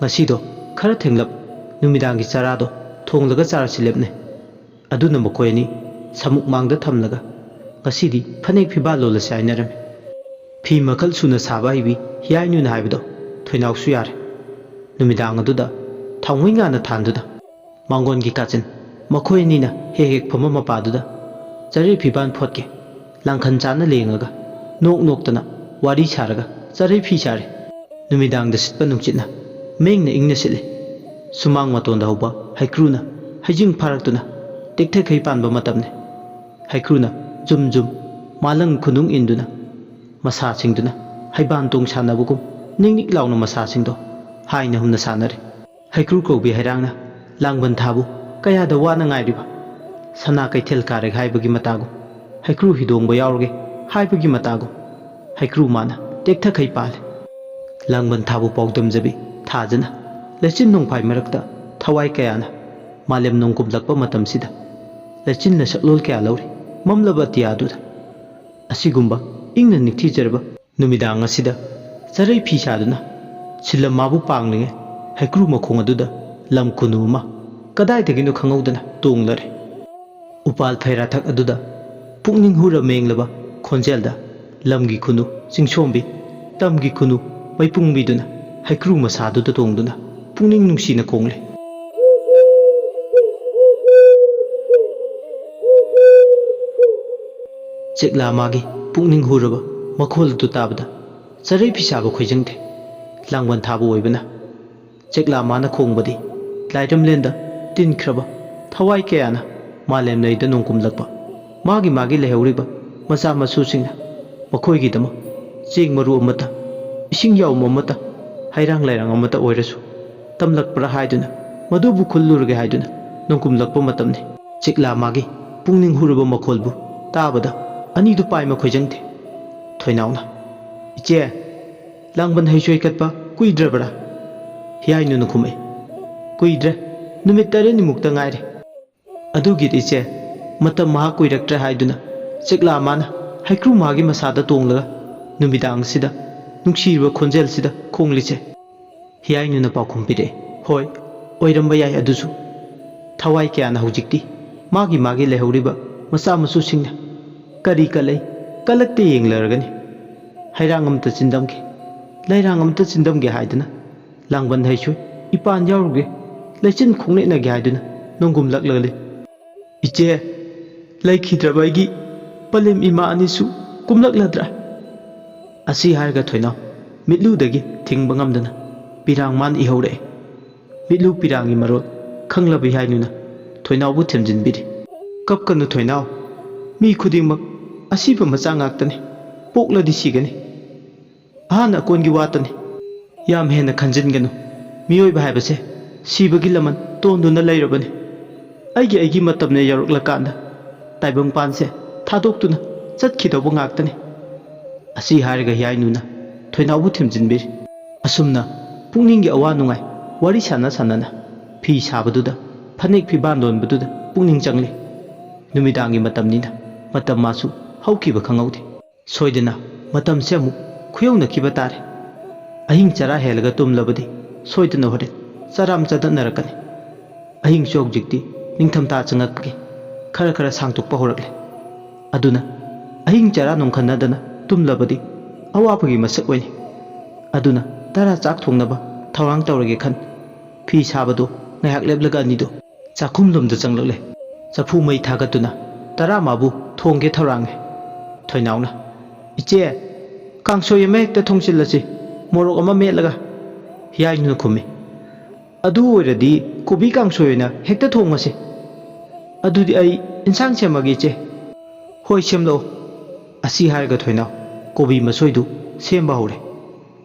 ꯉꯁꯤꯗꯣ ꯈꯔ ꯊꯦꯡꯂꯞ ꯅꯨꯃꯤꯗꯥꯡꯒꯤ ꯆꯔꯥꯗꯣ ꯊꯣꯡꯂꯒ ꯆꯥꯔꯁꯤ ꯂꯦꯞꯅꯩ꯫ ꯑꯗꯨꯅ ꯃꯈꯣꯏ ꯑꯅꯤ ꯁꯃꯨꯛ ꯃꯥꯡꯗ ꯊꯝꯂꯒ ꯉꯁꯤꯗꯤ ꯐꯅꯦꯛ ꯐꯤꯕꯥ ꯂꯣꯜꯂꯁꯤ ꯍꯥꯏꯅꯔꯝꯃꯤ꯫ ꯐꯤ ꯃꯈꯜ ꯁꯨꯅ ꯁꯥꯕ ꯍꯩꯕꯤ ꯍꯤꯌꯥꯏꯅꯨꯅ ꯍꯥꯏꯕꯗꯣ ꯊꯣꯏꯅꯥꯎꯁꯨ ꯌꯥꯔꯦ꯫ ꯅꯨꯃꯤꯗꯥꯡ ꯑꯗꯨꯗ ꯊꯥꯎꯃꯩ ꯉꯥꯅ ꯊꯥꯟꯗꯨꯗ ꯃꯥꯡꯒꯣꯟꯒꯤ ꯀꯥꯆꯤꯟ ꯃꯈꯣꯏ ꯑꯅꯤꯅ ꯍꯦꯛ ꯍꯦꯛ ꯐꯝꯕ ꯃꯄꯥꯗꯨꯗ ꯆꯔꯦ ꯐꯤꯕꯥꯟ ꯐꯣꯠꯀꯦ ꯂꯥꯡꯈꯟ ꯆꯥꯅ ꯂꯦꯡꯉꯒ ꯅꯣꯛ ꯅꯣꯛꯇꯅ ꯋꯥꯔꯤ ꯁꯥꯔꯒ ꯆꯔꯩ ꯐꯤ ꯁꯥꯔꯤ꯫ ꯅꯨꯃꯤꯗꯥꯡꯗ ꯁꯤꯠꯄ ꯅꯨꯡꯁꯤꯠꯅ ꯃꯦꯡꯅ ꯏꯪꯅ ꯁꯤꯠꯂꯤ꯫ ꯁꯨꯃꯥꯡ ꯃꯇꯣꯟꯗ ꯍꯧꯕ ꯍꯩꯀ꯭ꯔꯨꯅ ꯍꯩꯖꯤꯡ ꯐꯥꯔꯛꯇꯨꯅ ꯇꯦꯛꯊꯈꯩ ꯄꯥꯟꯕ ꯃꯇꯝꯅꯤ꯫ ꯍꯩꯀ꯭ꯔꯨꯅ ꯖꯨꯝ ꯖꯨꯝ ꯃꯥꯂꯪ ꯈꯨꯅꯨꯡ ꯏꯟꯗꯨꯅ, ꯃꯁꯥꯁꯤꯡꯗꯨꯅ ꯍꯩꯕꯥꯟ ꯇꯣꯡ ꯁꯥꯟꯅꯕꯒꯨꯝ ꯅꯤꯛ ꯅꯤꯛ ꯂꯥꯎꯅ ꯃꯁꯥꯁꯤꯡꯗꯣ ꯍꯥꯏꯅ ꯍꯨꯝꯅ ꯁꯥꯟꯅꯔꯤ꯫ ꯍꯩꯀ꯭ꯔꯨ ꯀꯧꯕꯤ ꯍꯩꯔꯥꯡꯅ ꯂꯥꯡꯕꯟ ꯊꯥꯕꯨ ꯀꯌꯥꯗ ꯋꯥꯅ ꯉꯥꯏꯔꯤꯕ꯫ ꯁꯅꯥ ꯀꯩꯊꯦꯜ ꯀꯥꯔꯦ ꯍꯥꯏꯕꯒꯤ ꯃꯇꯥꯒꯨꯝ, ꯍꯩꯀ꯭ꯔꯨ ꯍꯤꯗꯣꯡꯕ ꯌꯥꯎꯔꯒꯦ ꯍꯥꯏꯕꯒꯤ ꯃꯇꯥꯒꯨꯝ, ꯍꯩꯀ꯭ꯔꯨ ꯃꯥꯅ ꯇꯦꯛꯊꯈꯩ ꯄꯥꯜꯂꯤ꯫ ꯂꯥꯡꯕꯟ ꯊꯥꯕꯨ ꯄꯥꯎꯗꯝꯖꯕꯤ ꯊꯥꯖꯅ ꯂꯩꯆꯤꯟ ꯅꯣꯡꯐꯥꯏ ꯃꯔꯛꯇ ꯊꯋꯥꯏ ꯀꯌꯥꯅ ꯃꯥꯂꯦꯝ ꯅꯣꯡ ꯀꯨꯝꯂꯛꯄ ꯃꯇꯝꯁꯤꯗ ꯂꯩꯆꯤꯟꯅ ꯁꯛꯂꯣꯜ ꯀꯌꯥ ꯂꯧꯔꯤ꯫ ꯃꯝꯂꯕ ꯑꯇꯤꯌꯥꯗꯨꯗ ꯑꯁꯤꯒꯨꯝꯕ ꯏꯪꯅ ꯅꯤꯡꯊꯤꯖꯔꯕ ꯅꯨꯃꯤꯗꯥꯡ ꯑꯁꯤꯗ ꯆꯔꯩ ꯐꯤ ꯁꯥꯗꯨꯅ ꯁꯤꯜꯂꯝ ꯃꯥꯕꯨ ꯄꯥꯡꯂꯤꯉꯩ ꯍꯩꯀ꯭ꯔꯨ ꯃꯈꯣꯡ ꯑꯗꯨꯗ ꯂꯝ ꯈꯨꯅꯨ ꯑꯃ ꯀꯗꯥꯏꯗꯒꯤꯅꯣ ꯈꯪꯍꯧꯗꯅ ꯇꯣꯡꯂꯔꯦ꯫ ꯎꯄꯥꯜ ꯐꯩꯔꯥꯊꯛ ꯑꯗꯨꯗ ꯄꯨꯛꯅꯤꯡ ꯍꯨꯔ ꯃꯦꯡꯂꯕ ꯈꯣꯟꯖꯦꯜꯗ ꯂꯝꯒꯤ ꯈꯨꯅꯨ ꯆꯤꯡꯁꯣꯝꯕꯤ, ꯇꯝꯒꯤ ꯈꯨꯅꯨ ꯃꯩꯄꯨꯡꯕꯤꯗꯨꯅ ꯍꯩꯀ꯭ꯔꯨ ꯃꯁꯥꯗꯨꯗ ꯇꯣꯡꯗꯨꯅ ꯄꯨꯛꯅꯤꯡ ꯅꯨꯡꯁꯤꯅ ꯈꯣꯡꯂꯦ꯫ ꯆꯦꯛꯂꯥ ꯃꯥꯒꯤ ꯄꯨꯛꯅꯤꯡ ꯍꯨꯔꯕ ꯃꯈꯣꯜ ꯑꯗꯨ ꯇꯥꯕꯗ ꯆꯔꯩ ꯐꯤꯁꯥꯕ ꯈꯣꯏꯖꯪꯗꯦ꯫ ꯂꯥꯡꯕꯟ ꯊꯥꯕ ꯑꯣꯏꯕꯅ ꯆꯦꯛꯂꯥ ꯃꯥꯅ ꯈꯣꯡꯕꯗꯤ ꯂꯥꯏꯔꯝꯂꯦꯟꯗ ꯇꯤꯟꯈ꯭ꯔꯕ ꯊꯋꯥꯏ ꯀꯌꯥꯅ ꯃꯥꯂꯦꯝ ꯂꯩꯗ ꯅꯣꯡꯀꯨꯝꯂꯛꯄ ꯃꯥꯒꯤ ꯃꯥꯒꯤ ꯂꯩꯍꯧꯔꯤꯕ ꯃꯆꯥ ꯃꯁꯨꯁꯤꯡꯅ ꯃꯈꯣꯏꯒꯤꯗꯃꯛ ꯆꯦꯡ ꯃꯔꯨ ꯑꯃꯠꯇ, ꯏꯁꯤꯡ ꯌꯥꯎꯝ ꯑꯃꯠꯇ, ꯍꯩꯔꯥꯡ ꯂꯩꯔꯥꯡ ꯑꯃꯠꯇ ꯑꯣꯏꯔꯁꯨ ꯇꯝꯂꯛꯄ꯭ꯔꯥ ꯍꯥꯏꯗꯨꯅ ꯃꯗꯨꯕꯨ ꯈꯨꯜꯂꯨꯔꯒꯦ ꯍꯥꯏꯗꯨꯅ ꯅꯣꯡꯀꯨꯝꯂꯛꯄ ꯃꯇꯝꯅꯤ꯫ ꯆꯦꯛꯂꯥ ꯃꯥꯒꯤ ꯄꯨꯛꯅꯤꯡ ꯍꯨꯔꯕ ꯃꯈꯣꯜꯕꯨ ꯇꯥꯕꯗ ꯑꯅꯤꯗꯨ ꯄꯥꯏꯃ ꯈꯣꯏꯖꯪꯗꯦ꯫ ꯊꯣꯏꯅꯥꯎꯅ, "ꯏꯆꯦ, ꯂꯥꯡꯕꯟ ꯍꯩꯁꯣꯏ ꯀꯠꯄ ꯀꯨꯏꯗ꯭ꯔꯕ꯭ꯔꯥ?" ꯍꯤꯌꯥꯏꯅꯨꯅ ꯈꯨꯝꯃꯛꯏ, "ꯀꯨꯏꯗ꯭ꯔꯦ, ꯅꯨꯃꯤꯠ ꯇꯔꯦꯠꯅꯤꯃꯨꯛꯇ ꯉꯥꯏꯔꯦ꯫ ꯑꯗꯨꯒꯤꯗꯤ ꯏꯆꯦ, ꯃꯇꯝ ꯃꯍꯥꯛ ꯀꯨꯏꯔꯛꯇ꯭ꯔꯦ ꯍꯥꯏꯗꯨꯅ ꯆꯦꯛꯂꯥ ꯃꯥꯅ ꯍꯩꯀ꯭ꯔꯨ ꯃꯥꯒꯤ ꯃꯁꯥꯗ ꯇꯣꯡꯂꯒ ꯅꯨꯃꯤꯗꯥꯡꯁꯤꯗ ꯅꯨꯡꯁꯤꯔꯕ ꯈꯣꯟꯖꯦꯜꯁꯤꯗ ꯈꯣꯡꯂꯤꯁꯦ꯫" ꯍꯤꯌꯥꯏꯅꯨꯅ ꯄꯥꯎꯈꯨꯝ ꯄꯤꯔꯛꯑꯦ, "ꯍꯣꯏ, ꯑꯣꯏꯔꯝꯕ ꯌꯥꯏ꯫ ꯑꯗꯨꯁꯨ ꯊꯋꯥꯏ ꯀꯌꯥꯅ ꯍꯧꯖꯤꯛꯇꯤ ꯃꯥꯒꯤ ꯃꯥꯒꯤ ꯂꯩꯍꯧꯔꯤꯕ ꯃꯆꯥ ꯃꯁꯨꯁꯤꯡꯅ ꯀꯔꯤ ꯀꯠꯂꯛꯏ, ꯀꯜꯂꯛꯇꯦ ꯌꯦꯡꯂꯔꯒꯅꯤ꯫ ꯍꯩꯔꯥꯡ ꯑꯃꯇ ꯆꯤꯟꯗꯝꯒꯦ, ꯂꯩꯔꯥꯡ ꯑꯃꯇ ꯆꯤꯟꯗꯝꯒꯦ ꯍꯥꯏꯗꯅ ꯂꯥꯡꯕꯟ ꯍꯩꯁꯨ ꯏꯄꯥꯟ ꯌꯥꯎꯔꯨꯒꯦ, ꯂꯩꯆꯤꯟ ꯈꯣꯡꯅꯦꯠꯅꯒꯦ ꯍꯥꯏꯗꯨꯅ ꯅꯣꯡꯒꯨꯝꯂꯛꯂꯒꯅꯤ꯫ ꯏꯆꯦ, ꯂꯩꯈꯤꯗ꯭ꯔꯕ ꯑꯩꯒꯤ ꯄꯂꯦꯝ ꯏꯃꯥ ꯑꯅꯤꯁꯨ ꯀꯨꯝꯂꯛꯂꯗ꯭ꯔꯥ?" ꯑꯁꯤ ꯍꯥꯏꯔꯒ ꯊꯣꯏꯅꯥꯎ ꯃꯤꯠꯂꯨꯗꯒꯤ ꯊꯤꯡꯕ ꯉꯝꯗꯅ ꯄꯤꯔꯥꯡ ꯃꯥꯟ ꯏꯍꯧꯔꯛꯑꯦ꯫ ꯃꯤꯠꯂꯨ ꯄꯤꯔꯥꯡꯒꯤ ꯃꯔꯣꯜ ꯈꯪꯂꯕ ꯍꯤꯌꯥꯏꯅꯨꯅ ꯊꯣꯏꯅꯥꯎꯕꯨ ꯊꯦꯝꯖꯤꯟꯕꯤꯔꯤ꯫ "ꯀꯞꯀꯅꯨ ꯊꯣꯏꯅꯥꯎ, ꯃꯤ ꯈꯨꯗꯤꯡꯃꯛ ꯑꯁꯤꯕ ꯃꯆꯥ ꯉꯥꯛꯇꯅꯤ, ꯄꯣꯛꯂꯗꯤ ꯁꯤꯒꯅꯤ꯫ ꯑꯍꯥꯟ ꯑꯀꯣꯟꯒꯤ ꯋꯥꯇꯅꯤ꯫ ꯌꯥꯝ ꯍꯦꯟꯅ ꯈꯟꯖꯤꯟꯒꯅꯨ꯫ ꯃꯤꯑꯣꯏꯕ ꯍꯥꯏꯕꯁꯦ ꯁꯤꯕꯒꯤ ꯂꯃꯟ ꯇꯣꯟꯗꯨꯅ ꯂꯩꯔꯕꯅꯤ꯫ ꯑꯩꯒꯤ ꯑꯩꯒꯤ ꯃꯇꯝꯅ ꯌꯧꯔꯛꯂꯀꯥꯟꯗ ꯇꯥꯏꯕꯪꯄꯥꯟꯁꯦ ꯊꯥꯗꯣꯛꯇꯨꯅ ꯆꯠꯈꯤꯗꯧꯕ ꯉꯥꯛꯇꯅꯤ"꯫ ꯑꯁꯤ ꯍꯥꯏꯔꯒ ꯍꯤꯌꯥꯏꯅꯨꯅ ꯊꯣꯏꯅꯥꯎꯕꯨ ꯊꯦꯝꯖꯤꯟꯕꯤꯔꯤ꯫ ꯑꯁꯨꯝꯅ ꯄꯨꯛꯅꯤꯡꯒꯤ ꯑꯋꯥ ꯅꯨꯡꯉꯥꯏ ꯋꯥꯔꯤ ꯁꯥꯟꯅ ꯁꯥꯟꯅꯅ ꯐꯤ ꯁꯥꯕꯗꯨꯗ, ꯐꯅꯦꯛ ꯐꯤꯕꯥꯟ ꯂꯣꯟꯕꯗꯨꯗ ꯄꯨꯛꯅꯤꯡ ꯆꯪꯂꯤ꯫ ꯅꯨꯃꯤꯗꯥꯡꯒꯤ ꯃꯇꯝꯅꯤꯅ ꯃꯇꯝ ꯃꯥꯁꯨ ꯍꯧꯈꯤꯕ ꯈꯪꯍꯧꯗꯦ꯫ ꯁꯣꯏꯗꯅ ꯃꯇꯝꯁꯦ ꯑꯃꯨꯛ ꯈꯨꯌꯧꯅꯈꯤꯕ ꯇꯥꯔꯦ꯫ ꯑꯍꯤꯡ ꯆꯔꯥ ꯍꯦꯜꯂꯒ ꯇꯨꯝꯂꯕꯗꯤ ꯁꯣꯏꯗꯅ ꯍꯣꯔꯦꯟ ꯆꯔꯥꯝ ꯆꯗꯠꯅꯔꯛꯀꯅꯤ꯫ ꯑꯍꯤꯡꯁꯨ ꯍꯧꯖꯤꯛꯇꯤ ꯅꯤꯡꯊꯝꯊꯥ ꯆꯪꯉꯛꯄꯒꯤ ꯈꯔ ꯈꯔ ꯁꯥꯡꯗꯣꯛꯄ ꯍꯧꯔꯛꯂꯦ꯫ ꯑꯗꯨꯅ ꯑꯍꯤꯡ ꯆꯔꯥ ꯅꯨꯡꯈꯟꯅꯗꯅ ꯇꯨꯝꯂꯕꯗꯤ ꯑꯋꯥꯕꯒꯤ ꯃꯁꯛ ꯑꯣꯏꯅꯤ꯫ ꯑꯗꯨꯅ ꯇꯔꯥ ꯆꯥꯛ ꯊꯣꯡꯅꯕ ꯊꯧꯔꯥꯡ ꯇꯧꯔꯒꯦ ꯈꯟ꯫ ꯐꯤ ꯁꯥꯕꯗꯨ ꯉꯥꯏꯍꯥꯛ ꯂꯦꯞꯂꯒ ꯑꯅꯤꯗꯨ ꯆꯥꯛꯈꯨꯝꯂꯣꯝꯗ ꯆꯪꯂꯛꯂꯦ꯫ ꯆꯐꯨ ꯃꯩ ꯊꯥꯒꯠꯇꯨꯅ ꯇꯔꯥ ꯃꯥꯕꯨ ꯊꯣꯡꯒꯦ ꯊꯧꯔꯥꯡꯉꯦ꯫ ꯊꯣꯏꯅꯥꯎꯅ, "ꯏꯆꯦ, ꯀꯥꯡꯁꯣꯏ ꯑꯃ ꯍꯦꯛꯇ ꯊꯣꯡꯆꯤꯜꯂꯁꯤ, ꯃꯣꯔꯣꯛ ꯑꯃ ꯃꯦꯠꯂꯒ"꯫ ꯍꯤꯌꯥꯏꯅꯨꯅ ꯈꯨꯝꯃꯤ, "ꯑꯗꯨ ꯑꯣꯏꯔꯗꯤ ꯀꯣꯕꯤ ꯀꯥꯡꯁꯣꯏ ꯑꯣꯏꯅ ꯍꯦꯛꯇ ꯊꯣꯡꯉꯁꯤ꯫ ꯑꯗꯨꯗꯤ ꯑꯩ ꯏꯟꯁꯥꯡ ꯁꯦꯝꯃꯒꯦ ꯏꯆꯦ"꯫ "ꯍꯣꯏ, ꯁꯦꯝꯂꯛꯑꯣ"꯫ ꯑꯁꯤ ꯍꯥꯏꯔꯒ ꯊꯣꯏꯅꯥꯎ ꯀꯣꯕꯤ ꯃꯁꯣꯏꯗꯨ ꯁꯦꯝꯕ ꯍꯧꯔꯦ꯫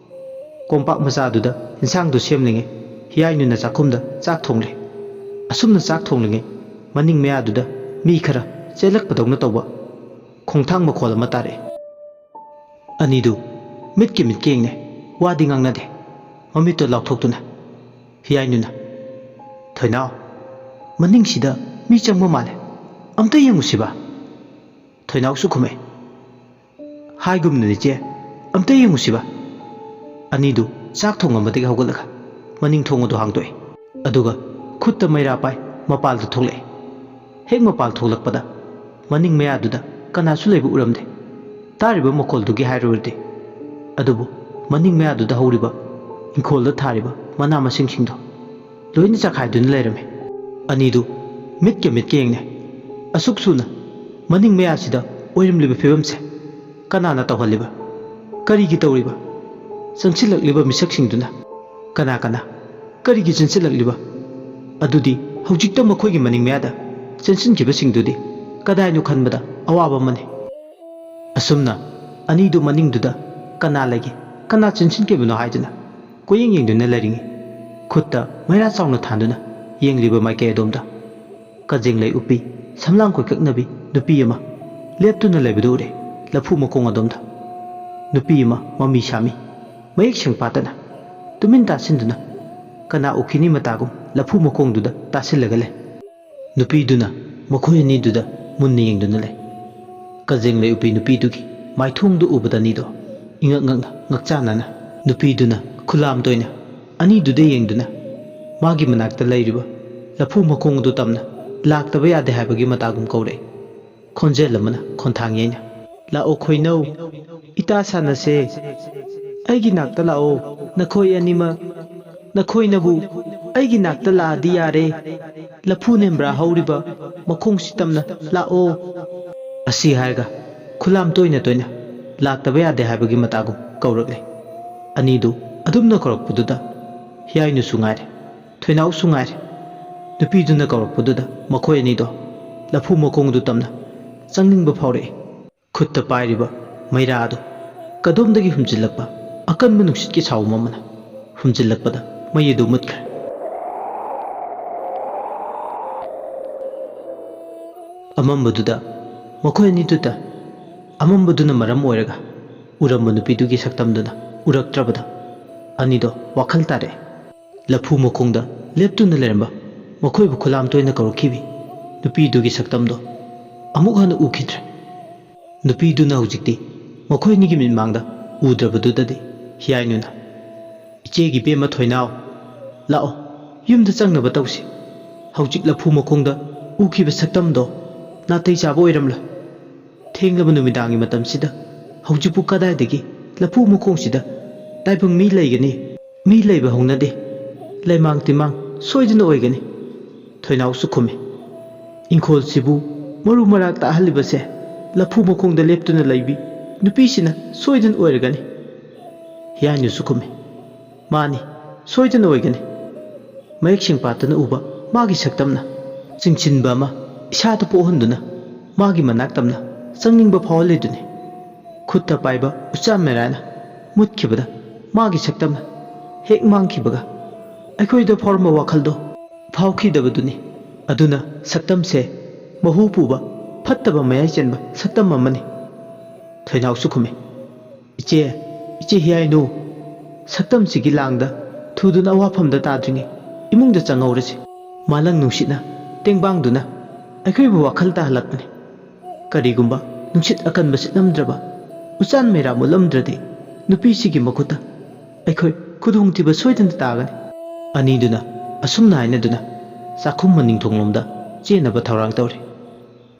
ꯀꯣꯝꯄꯥꯛ ꯃꯆꯥꯗꯨꯗ ꯏꯟꯁꯥꯡꯗꯨ ꯁꯦꯝꯂꯤꯉꯩ ꯍꯤꯌꯥꯏꯅꯨꯅ ꯆꯥꯛꯈꯨꯝꯗ ꯆꯥꯛ ꯊꯣꯡꯂꯦ꯫ ꯑꯁꯨꯝꯅ ꯆꯥꯛ ꯊꯣꯡꯂꯤꯉꯩ ꯃꯅꯤꯡ ꯃꯌꯥꯗꯨꯗ ꯃꯤ ꯈꯔ ꯆꯦꯜꯂꯛꯄꯗꯧꯅ ꯇꯧꯕ ꯈꯣꯡꯊꯥꯡ ꯃꯈꯣꯜ ꯑꯃ ꯇꯥꯔꯛꯑꯦ꯫ ꯑꯅꯤꯗꯨ ꯃꯤꯠꯀꯤ ꯃꯤꯠꯀ ꯌꯦꯡꯅꯩ, ꯋꯥꯗꯤ ꯉꯥꯡꯅꯗꯦ꯫ ꯃꯃꯤꯠꯇꯣ ꯂꯥꯎꯊꯣꯛꯇꯨꯅ ꯍꯤꯌꯥꯏꯅꯨꯅ, "ꯊꯣꯏꯅꯥꯎ, ꯃꯅꯤꯡꯁꯤꯗ ꯃꯤ ꯆꯪꯕ ꯃꯥꯜꯂꯦ, ꯑꯝꯇ ꯌꯦꯡꯉꯨꯁꯤꯕ?" ꯊꯣꯏꯅꯥꯎꯁꯨ ꯈꯨꯝꯃꯛꯑꯦ, "ꯍꯥꯏꯒꯨꯝꯅꯅꯤ ꯆꯦ, ꯑꯝꯇ ꯌꯦꯡꯉꯨꯁꯤꯕ?" ꯑꯅꯤꯗꯨ ꯆꯥꯛ ꯊꯣꯡ ꯑꯃꯗꯒꯤ ꯍꯧꯒꯠꯂꯒ ꯃꯅꯤꯡ ꯊꯣꯡ ꯑꯗꯨ ꯍꯥꯡꯗꯣꯛꯑꯦ꯫ ꯑꯗꯨꯒ ꯈꯨꯠꯇ ꯃꯩꯔꯥ ꯄꯥꯏ ꯃꯄꯥꯜꯗ ꯊꯣꯛꯂꯛꯑꯦ꯫ ꯍꯦꯛ ꯃꯄꯥꯜ ꯊꯣꯛꯂꯛꯄꯗ ꯃꯅꯤꯡ ꯃꯌꯥꯗꯨꯗ ꯀꯅꯥꯁꯨ ꯂꯩꯕ ꯎꯔꯝꯗꯦ꯫ ꯇꯥꯔꯤꯕ ꯃꯈꯣꯜꯗꯨꯒꯤ ꯍꯥꯏꯔꯨꯔꯗꯤ꯫ ꯑꯗꯨꯕꯨ ꯃꯅꯤꯡ ꯃꯌꯥꯗꯨꯗ ꯍꯧꯔꯤꯕ ꯏꯪꯈꯣꯜꯗ ꯊꯥꯔꯤꯕ ꯃꯅꯥ ꯃꯁꯤꯡꯁꯤꯡꯗꯣ ꯂꯣꯏꯅ ꯆꯈꯥꯏꯗꯨꯅ ꯂꯩꯔꯝꯃꯤ꯫ ꯑꯅꯤꯗꯨ ꯃꯤꯠꯀ ꯃꯤꯠꯀ ꯌꯦꯡꯅꯩ꯫ ꯑꯁꯨꯛ ꯁꯨꯅ ꯃꯅꯤꯡ ꯃꯌꯥꯁꯤꯗ ꯑꯣꯏꯔꯝꯂꯤꯕ ꯐꯤꯕꯝꯁꯦ ꯀꯅꯥꯅ ꯇꯧꯍꯜꯂꯤꯕ? ꯀꯔꯤꯒꯤ ꯇꯧꯔꯤꯕ? ꯆꯪꯁꯤꯜꯂꯛꯂꯤꯕ ꯃꯤꯁꯛꯁꯤꯡꯗꯨꯅ ꯀꯅꯥ ꯀꯅꯥ? ꯀꯔꯤꯒꯤ ꯆꯦꯟꯁꯤꯜꯂꯛꯂꯤꯕ? ꯑꯗꯨꯗꯤ ꯍꯧꯖꯤꯛꯇ ꯃꯈꯣꯏꯒꯤ ꯃꯅꯤꯡ ꯃꯌꯥꯗ ꯆꯦꯟꯁꯤꯟꯈꯤꯕꯁꯤꯡꯗꯨꯗꯤ ꯀꯗꯥꯏꯅꯣ ꯈꯟꯕꯗ ꯑꯋꯥꯕ ꯑꯃꯅꯤ꯫ ꯑꯁꯨꯝꯅ ꯑꯅꯤꯗꯨ ꯃꯅꯤꯡꯗꯨꯗ ꯀꯅꯥ ꯂꯩꯒꯦ, ꯀꯅꯥ ꯆꯦꯟꯁꯤꯟꯈꯤꯕꯅꯣ ꯍꯥꯏꯗꯨꯅ ꯀꯣꯏꯌꯦꯡ ꯌꯦꯡꯗꯨꯅ ꯂꯩꯔꯤꯉꯩ, ꯈꯨꯠꯇ ꯃꯩꯔꯥ ꯆꯥꯎꯅ ꯊꯥꯟꯗꯨꯅ ꯌꯦꯡꯂꯤꯕ ꯃꯥꯏꯀꯩ ꯑꯗꯣꯝꯗ ꯀꯖꯦꯡꯂꯩ ꯎꯞꯄꯤ, ꯁꯝꯂꯥꯡ ꯀꯣꯏꯀꯛꯅꯕꯤ ꯅꯨꯄꯤ ꯑꯃ ꯂꯦꯞꯇꯨꯅ ꯂꯩꯕꯗꯨ ꯎꯔꯦ꯫ ꯂꯐꯨ ꯃꯈꯣꯡ ꯑꯗꯣꯝꯗ ꯅꯨꯄꯤ ꯑꯃ ꯃꯃꯤ ꯁꯥꯃꯤ, ꯃꯌꯦꯛ ꯁꯦꯡ ꯄꯥꯠꯇꯅ ꯇꯨꯃꯤꯟ ꯇꯥꯁꯤꯟꯗꯨꯅ ꯀꯅꯥ ꯎꯈꯤꯅꯤ ꯃꯇꯥꯒꯨꯝ ꯂꯐꯨ ꯃꯈꯣꯡꯗꯨꯗ ꯇꯥꯁꯤꯜꯂꯒ ꯂꯩ꯫ ꯅꯨꯄꯤꯗꯨꯅ ꯃꯈꯣꯏ ꯑꯅꯤꯗꯨꯗ ꯃꯨꯟꯅ ꯌꯦꯡꯗꯨꯅ ꯂꯩ꯫ ꯀꯖꯦꯡꯂꯩ ꯎꯞꯄꯤ ꯅꯨꯄꯤꯗꯨꯒꯤ ꯃꯥꯏꯊꯣꯡꯗꯨ ꯎꯕꯗ ꯑꯅꯤꯗꯣ ꯏꯉꯛ ꯉꯛꯅ, ꯉꯛꯆꯥꯟꯅꯅ, ꯅꯨꯄꯤꯗꯨꯅ ꯈꯨꯂꯥꯝ ꯇꯣꯏꯅ ꯑꯅꯤꯗꯨꯗ ꯌꯦꯡꯗꯨꯅ ꯃꯥꯒꯤ ꯃꯅꯥꯛꯇ ꯂꯩꯔꯤꯕ ꯂꯐꯨ ꯃꯈꯣꯡ ꯑꯗꯨ ꯇꯝꯅ ꯂꯥꯛꯇꯕ ꯌꯥꯗꯦ ꯍꯥꯏꯕꯒꯤ ꯃꯇꯥꯒꯨꯝ ꯀꯧꯔꯛꯏ꯫ ꯈꯣꯟꯖꯦꯜ ꯑꯃꯅ ꯈꯣꯟꯊꯥꯡ ꯌꯩꯅ, "ꯂꯥꯛꯑꯣ ꯈꯣꯏꯅꯧ, ꯏꯇꯥ ꯁꯥꯟꯅꯁꯦ, ꯑꯩꯒꯤ ꯅꯥꯛꯇ ꯂꯥꯛꯑꯣ, ꯅꯈꯣꯏ ꯑꯅꯤꯃꯛ, ꯅꯈꯣꯏꯅꯕꯨ ꯑꯩꯒꯤ ꯅꯥꯛꯇ ꯂꯥꯛꯑꯗꯤ ꯌꯥꯔꯦ, ꯂꯐꯨ ꯅꯦꯝꯕ꯭ꯔꯥ ꯍꯧꯔꯤꯕ ꯃꯈꯣꯡꯁꯤ ꯇꯝꯅ ꯂꯥꯛꯑꯣ"꯫ ꯑꯁꯤ ꯍꯥꯏꯔꯒ ꯈꯨꯂꯥꯝ ꯇꯣꯏꯅ ꯇꯣꯏꯅ ꯂꯥꯛꯇꯕ ꯌꯥꯗꯦ ꯍꯥꯏꯕꯒꯤ ꯃꯇꯥꯒꯨꯝ ꯀꯧꯔꯛꯂꯦ꯫ ꯑꯅꯤꯗꯨ ꯑꯗꯨꯝꯅ ꯀꯧꯔꯛꯄꯗꯨꯗ ꯍꯤꯌꯥꯏꯅꯨꯁꯨ ꯉꯥꯏꯔꯦ, ꯊꯣꯏꯅꯥꯎꯁꯨ ꯉꯥꯏꯔꯦ꯫ ꯅꯨꯄꯤꯗꯨꯅ ꯀꯧꯔꯛꯄꯗꯨꯗ ꯃꯈꯣꯏ ꯑꯅꯤꯗꯣ ꯂꯐꯨ ꯃꯈꯣꯡꯗꯨ ꯇꯝꯅ ꯆꯪꯅꯤꯡꯕ ꯐꯥꯎꯔꯛꯏ꯫ ꯈꯨꯠꯇ ꯄꯥꯏꯔꯤꯕ ꯃꯩꯔꯥ ꯑꯗꯨ ꯀꯗꯣꯝꯗꯒꯤ ꯍꯨꯝꯖꯤꯜꯂꯛꯄ ꯑꯀꯟꯕ ꯅꯨꯡꯁꯤꯠꯀꯤ ꯁꯥꯎꯝ ꯑꯃꯅ ꯍꯨꯝꯖꯤꯜꯂꯛꯄꯗ ꯃꯩ ꯑꯗꯨ ꯃꯨꯠꯈ꯭ꯔꯦ꯫ ꯑꯃꯝꯕꯗꯨꯗ ꯃꯈꯣꯏ ꯑꯅꯤꯗꯨꯗ ꯑꯃꯝꯕꯗꯨꯅ ꯃꯔꯝ ꯑꯣꯏꯔꯒ ꯎꯔꯝꯕ ꯅꯨꯄꯤꯗꯨꯒꯤ ꯁꯛꯇꯝꯗꯨꯅ ꯎꯔꯛꯇ꯭ꯔꯕꯗ ꯑꯅꯤꯗꯣ ꯋꯥꯈꯜ ꯇꯥꯔꯛꯑꯦ꯫ ꯂꯐꯨ ꯃꯈꯣꯡꯗ ꯂꯦꯞꯇꯨꯅ ꯂꯩꯔꯝꯕ, ꯃꯈꯣꯏꯕꯨ ꯈꯨꯂꯥꯝ ꯇꯣꯏꯅ ꯀꯧꯔꯛꯈꯤꯕꯤ ꯅꯨꯄꯤꯗꯨꯒꯤ ꯁꯛꯇꯝꯗꯣ ꯑꯃꯨꯛ ꯍꯟꯅ ꯎꯈꯤꯗ꯭ꯔꯦ꯫ ꯅꯨꯄꯤꯗꯨꯅ ꯍꯧꯖꯤꯛꯇꯤ ꯃꯈꯣꯏ ꯑꯅꯤꯒꯤ ꯃꯤꯠꯃꯥꯡꯗ ꯎꯗ꯭ꯔꯕꯗꯨꯗꯗꯤ ꯍꯤꯌꯥꯏꯅꯨꯅ, "ꯏꯆꯦꯒꯤ ꯏꯕꯦꯝꯃ ꯊꯣꯏꯅꯥꯎ, ꯂꯥꯛꯑꯣ, ꯌꯨꯝꯗ ꯆꯪꯅꯕ ꯇꯧꯁꯤ꯫ ꯍꯧꯖꯤꯛ ꯂꯐꯨ ꯃꯈꯣꯡꯗ ꯎꯈꯤꯕ ꯁꯛꯇꯝꯗꯣ ꯅꯥꯇꯩ ꯆꯥꯕ ꯑꯣꯏꯔꯝꯂꯣꯏ꯫ ꯊꯦꯡꯂꯕ ꯅꯨꯃꯤꯗꯥꯡꯒꯤ ꯃꯇꯝꯁꯤꯗ ꯍꯧꯖꯤꯛꯄꯨ ꯀꯗꯥꯏꯗꯒꯤ ꯂꯐꯨ ꯃꯈꯣꯡꯁꯤꯗ ꯇꯥꯏꯕꯪ ꯃꯤ ꯂꯩꯒꯅꯤ? ꯃꯤ ꯂꯩꯕ ꯍꯧꯅꯗꯦ꯫ ꯂꯩꯃꯥꯡ ꯇꯤꯃꯥꯡ ꯁꯣꯏꯗꯅ ꯑꯣꯏꯒꯅꯤ"꯫ ꯊꯣꯏꯅꯥꯎꯁꯨ ꯈꯨꯝꯃꯤ, "ꯏꯪꯈꯣꯜꯁꯤꯕꯨ ꯃꯔꯨ ꯃꯔꯥꯡ ꯇꯥꯍꯜꯂꯤꯕꯁꯦ ꯂꯐꯨ ꯃꯈꯣꯡꯗ ꯂꯦꯞꯇꯨꯅ ꯂꯩꯕꯤ ꯅꯨꯄꯤꯁꯤꯅ ꯁꯣꯏꯗꯅ ꯑꯣꯏꯔꯒꯅꯤ꯫ ꯍꯤꯌꯥꯏꯅꯨꯁꯨ ꯈꯨꯝꯃꯤ, "ꯃꯥꯅꯤ, ꯁꯣꯏꯗꯅ ꯑꯣꯏꯒꯅꯤ꯫ ꯃꯌꯦꯛ ꯁꯦꯡ ꯄꯥꯠꯇꯅ ꯎꯕ ꯃꯥꯒꯤ ꯁꯛꯇꯝꯅ ꯆꯤꯡꯁꯤꯟꯕ ꯑꯃ ꯏꯁꯥꯗ ꯄꯣꯛꯍꯟꯗꯨꯅ ꯃꯥꯒꯤ ꯃꯅꯥꯛ ꯇꯝꯅ ꯆꯪꯅꯤꯡꯕ ꯐꯥꯎꯍꯜꯂꯤꯗꯨꯅꯤ꯫ ꯈꯨꯠꯇ ꯄꯥꯏꯕ ꯎꯆꯥꯟ ꯃꯦꯔꯥꯅ ꯃꯨꯠꯈꯤꯕꯗ ꯃꯥꯒꯤ ꯁꯛꯇꯝꯅ ꯍꯦꯛ ꯃꯥꯡꯈꯤꯕꯒ ꯑꯩꯈꯣꯏꯗ ꯐꯥꯎꯔꯝꯕ ꯋꯥꯈꯜꯗꯣ ꯐꯥꯎꯈꯤꯗꯕꯗꯨꯅꯤ꯫ ꯑꯗꯨꯅ ꯁꯛꯇꯝꯁꯦ ꯃꯍꯨ ꯄꯨꯕ ꯐꯠꯇꯕ ꯃꯌꯥꯏ ꯆꯦꯟꯕ ꯁꯛꯇꯝ ꯑꯃꯅꯤ꯫" ꯊꯣꯏꯅꯥꯎꯁꯨ ꯈꯨꯝꯃꯤ, "ꯏꯆꯦ, ꯏꯆꯦ ꯍꯤꯌꯥꯏꯅꯨ, ꯁꯛꯇꯝꯁꯤꯒꯤ ꯂꯥꯡꯗ ꯊꯨꯗꯨꯅ ꯑꯋꯥꯐꯝꯗ ꯇꯥꯗ꯭ꯔꯤꯉꯩ ꯏꯃꯨꯡꯗ ꯆꯪꯍꯧꯔꯁꯤ꯫ ꯃꯥꯂꯪ ꯅꯨꯡꯁꯤꯠꯅ ꯇꯦꯡꯕꯥꯡꯗꯨꯅ ꯑꯩꯈꯣꯏꯕꯨ ꯋꯥꯈꯜ ꯇꯥꯍꯜꯂꯛꯄꯅꯤ꯫ ꯀꯔꯤꯒꯨꯝꯕ ꯅꯨꯡꯁꯤꯠ ꯑꯀꯟꯕ ꯁꯤꯠꯂꯝꯗ꯭ꯔꯕ, ꯎꯆꯥꯟ ꯃꯩꯔꯥ ꯃꯨꯠꯂꯝꯗ꯭ꯔꯗꯤ ꯅꯨꯄꯤꯁꯤꯒꯤ ꯃꯈꯨꯠꯇ ꯑꯩꯈꯣꯏ ꯈꯨꯗꯣꯡꯊꯤꯕ ꯁꯣꯏꯗꯅ ꯇꯥꯒꯅꯤ꯫" ꯑꯅꯤꯗꯨꯅ ꯑꯁꯨꯝꯅ ꯍꯥꯏꯅꯗꯨꯅ ꯆꯥꯛꯈꯨꯝ ꯃꯅꯤꯡ ꯊꯣꯡꯂꯣꯝꯗ ꯆꯦꯟꯅꯕ ꯊꯧꯔꯥꯡ ꯇꯧꯔꯤ꯫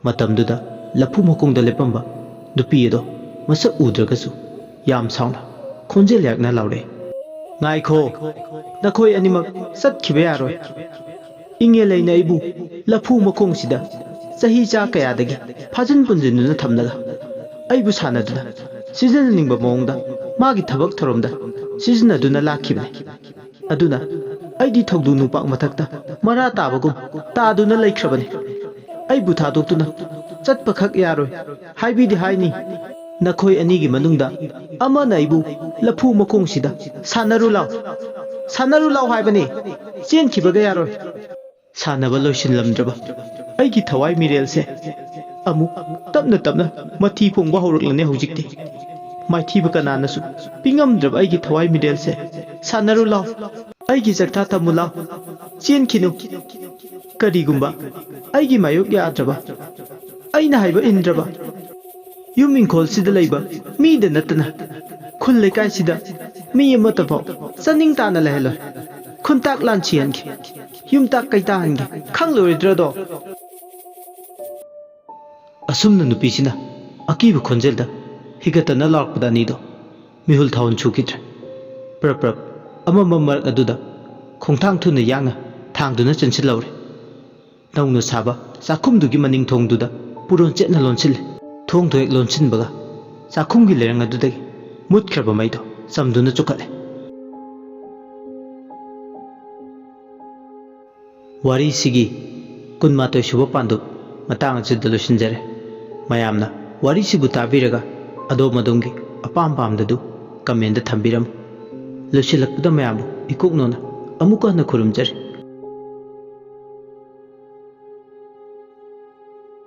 ꯃꯇꯝꯗꯨꯗ ꯂꯐꯨ ꯃꯈꯣꯡꯗ ꯂꯦꯞꯄꯝꯕ ꯅꯨꯄꯤ ꯑꯗꯣ ꯃꯁꯛ ꯎꯗ꯭ꯔꯒꯁꯨ ꯌꯥꯝ ꯁꯥꯎꯅ ꯈꯣꯟꯖꯦꯜ ꯌꯥꯛꯅ ꯂꯥꯎꯔꯛꯏ, "ꯉꯥꯏꯈꯣ, ꯅꯈꯣꯏ ꯑꯅꯤꯃꯛ ꯆꯠꯈꯤꯕ ꯌꯥꯔꯣꯏ꯫ ꯏꯪꯉꯦ ꯂꯩꯅ ꯑꯩꯕꯨ ꯂꯐꯨ ꯃꯈꯣꯡꯁꯤꯗ ꯆꯍꯤ ꯆꯥ ꯀꯌꯥꯗꯒꯤ ꯐꯥꯖꯤꯟ ꯄꯨꯟꯖꯤꯟꯗꯨꯅ ꯊꯝꯂꯒ ꯑꯩꯕꯨ ꯁꯥꯟꯅꯗꯨꯅ ꯁꯤꯖꯤꯟꯅꯅꯤꯡꯕ ꯃꯑꯣꯡꯗ ꯃꯥꯒꯤ ꯊꯕꯛ ꯊꯧꯔꯝꯗ ꯁꯤꯖꯤꯟꯅꯗꯨꯅ ꯂꯥꯛꯈꯤꯕꯅꯤ꯫ ꯑꯗꯨꯅ ꯑꯩꯗꯤ ꯊꯧꯗꯨ ꯅꯨꯄꯥꯛ ꯃꯊꯛꯇ ꯃꯔꯥ ꯇꯥꯕꯒꯨꯝ ꯇꯥꯗꯨꯅ ꯂꯩꯈ꯭ꯔꯕꯅꯤ꯫ ꯑꯩꯕꯨ ꯊꯥꯗꯣꯛꯇꯨꯅ ꯆꯠꯄꯈꯛ ꯌꯥꯔꯣꯏ ꯍꯥꯏꯕꯤꯗꯤ ꯍꯥꯏꯅꯤ꯫ ꯅꯈꯣꯏ ꯑꯅꯤꯒꯤ ꯃꯅꯨꯡꯗ ꯑꯃꯅ ꯑꯩꯕꯨ ꯂꯐꯨ ꯃꯈꯣꯡꯁꯤꯗ ꯁꯥꯟꯅꯔꯨ ꯂꯥꯎ, ꯁꯥꯟꯅꯔꯨ ꯂꯥꯎ ꯍꯥꯏꯕꯅꯤ, ꯆꯦꯟꯈꯤꯕꯒ ꯌꯥꯔꯣꯏ꯫" ꯁꯥꯟꯅꯕ ꯂꯣꯏꯁꯤꯜꯂꯝꯗ꯭ꯔꯕ ꯑꯩꯒꯤ ꯊꯋꯥꯏ ꯃꯤꯔꯦꯜꯁꯦ ꯑꯃꯨꯛ ꯇꯞꯅ ꯇꯞꯅ ꯃꯊꯤ ꯐꯣꯡꯕ ꯍꯧꯔꯛꯂꯅꯤ ꯍꯧꯖꯤꯛꯇꯤ꯫ ꯃꯥꯏꯊꯤꯕ ꯀꯅꯥꯅꯁꯨ ꯄꯤꯉꯝꯗ꯭ꯔꯕ ꯑꯩꯒꯤ ꯊꯋꯥꯏ ꯃꯤꯔꯦꯜꯁꯦ, "ꯁꯥꯟꯅꯔꯨ ꯂꯥꯎ, ꯑꯩꯒꯤ ꯆꯛꯊꯥ ꯇꯝꯃꯨ ꯂꯥꯎ, ꯆꯦꯟꯈꯤꯅꯨ꯫ ꯀꯔꯤꯒꯨꯝꯕ ꯑꯩꯒꯤ ꯃꯥꯌꯣꯛ ꯌꯥꯗ꯭ꯔꯕ, ꯑꯩꯅ ꯍꯥꯏꯕ ꯏꯟꯗ꯭ꯔꯕ, ꯌꯨꯝ ꯏꯪꯈꯣꯜꯁꯤꯗ ꯂꯩꯕ ꯃꯤꯗ ꯅꯠꯇꯅ ꯈꯨꯜ ꯂꯩꯀꯥꯏꯁꯤꯗ ꯃꯤ ꯑꯃꯠꯇ ꯐꯥꯎ ꯆꯥꯅꯤꯡ ꯇꯥꯅ ꯂꯩꯍꯜꯂꯣꯏ꯫ ꯈꯨꯟꯇꯥꯛ ꯂꯥꯟꯁꯤꯍꯟꯒꯦ, ꯌꯨꯝꯇꯥꯛ ꯀꯩꯇꯥꯍꯟꯒꯦ, ꯈꯪꯂꯣꯏꯗ꯭ꯔꯗꯣ?" ꯑꯁꯨꯝꯅ ꯅꯨꯄꯤꯁꯤꯅ ꯑꯀꯤꯕ ꯈꯣꯟꯖꯦꯜꯗ ꯍꯤꯒꯠꯇꯅ ꯂꯥꯎꯔꯛꯄꯗ ꯑꯅꯤꯗꯣ ꯃꯤꯍꯨꯜ ꯊꯥꯍꯨꯟ ꯁꯨꯈꯤꯗ꯭ꯔꯦ꯫ ꯄ꯭ꯔꯞ ꯄ꯭ꯔꯞ ꯑꯃꯝꯕ ꯃꯔꯛ ꯑꯗꯨꯗ ꯈꯣꯡꯊꯥꯡ ꯊꯨꯅ ꯌꯥꯡꯅ ꯊꯥꯡꯗꯨꯅ ꯆꯦꯟꯁꯤꯜꯍꯧꯔꯦ꯫ ꯅꯧꯅ ꯁꯥꯕ ꯆꯥꯛꯈꯨꯝꯗꯨꯒꯤ ꯃꯅꯤꯡ ꯊꯣꯡꯗꯨꯗ ꯄꯨꯔꯣꯟ ꯆꯦꯠꯅ ꯂꯣꯟꯁꯤꯜꯂꯦ꯫ ꯊꯣꯡꯗꯣ ꯍꯦꯛ ꯂꯣꯟꯁꯤꯟꯕꯒ ꯆꯥꯛꯈꯨꯝꯒꯤ ꯂꯩꯔꯪ ꯑꯗꯨꯗꯒꯤ ꯃꯨꯠꯈ꯭ꯔꯕ ꯃꯩꯗꯣ ꯆꯝꯗꯨꯅ ꯆꯨꯈꯠꯂꯦ꯫ ꯋꯥꯔꯤꯁꯤꯒꯤ ꯀꯨꯟꯃꯥꯊꯣꯏ ꯁꯨꯕ ꯄꯥꯟꯗꯨꯞ ꯃꯇꯥꯡ ꯑꯁꯤꯗ ꯂꯣꯏꯁꯤꯟꯖꯔꯦ꯫ ꯃꯌꯥꯝꯅ ꯋꯥꯔꯤꯁꯤꯕꯨ ꯇꯥꯕꯤꯔꯒ ꯑꯗꯣꯝ ꯑꯗꯣꯝꯒꯤ ꯑꯄꯥꯝ ꯄꯥꯝꯗꯗꯨ comment ꯊꯝꯕꯤꯔꯝꯃꯨ꯫ ꯂꯣꯏꯁꯤꯜꯂꯛꯄꯗ ꯃꯌꯥꯝꯕꯨ ꯏꯀꯣꯛꯅꯣꯅ ꯑꯃꯨꯛꯀ ꯍꯟꯅ ꯈꯨꯔꯨꯝꯖꯔꯤ꯫